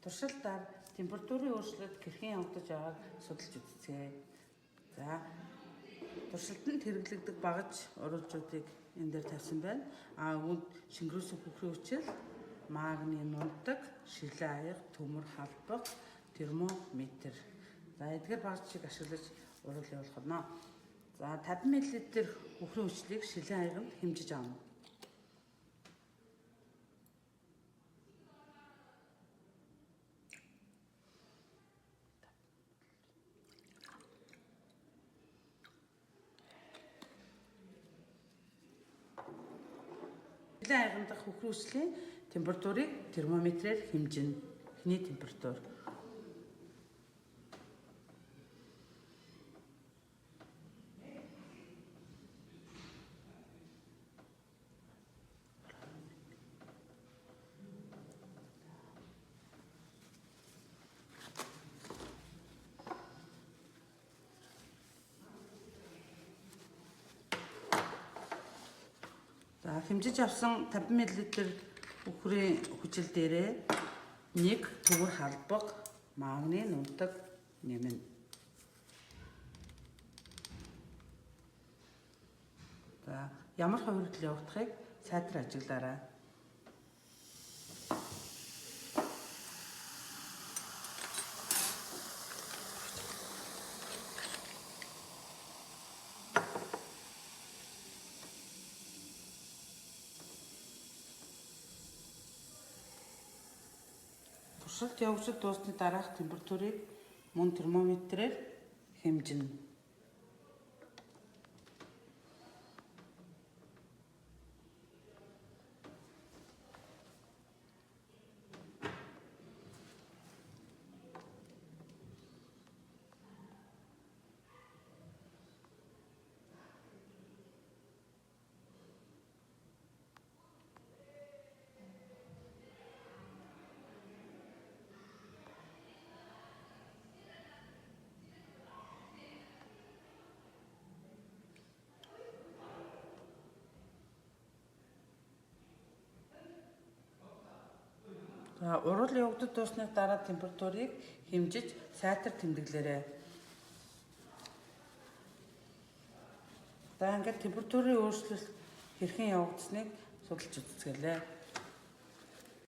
Туршилтаар температурын өөрчлөлт хэрхэн явагдаж байгааг судалж үзцгээе. За, туршилтанд хэрэглэгдэх багаж уруулжуудыг энэ дээр тавьсан байна. А үүнд шингэрүүсэн хөхрийн хүчил, магний нунтаг, шилэн аяга, төмөр халбаг, термометр. За, эдгээр багажийг ашиглаж уруул явуулах нь. За, 50 мл хөхрийн хүчлийг шилэн аяганд хэмжиж авна. Шилэн аяган дахь хөхрийн хүчлийн температурыг термометрээр хэмжинэ. Эхний температур. За, хэмжиж авсан 50 мл үхрийн хүчил дээрээ нэг төмөр халбаг, магний нунтаг нэмнэ. За, ямар хувирдал явагдахыг сайтар ажиглаарай. Туршилт явагдаж дууссаны дараах температурыг мөн термометрээр хэмжинэ. За, уруул явагдаж дууссаны дараа температурыг хэмжиж сайтар тэмдэглээрэй. За, ингээд температурын өөрчлөлт хэрхэн явагдсныг судалж үзцгээлээ.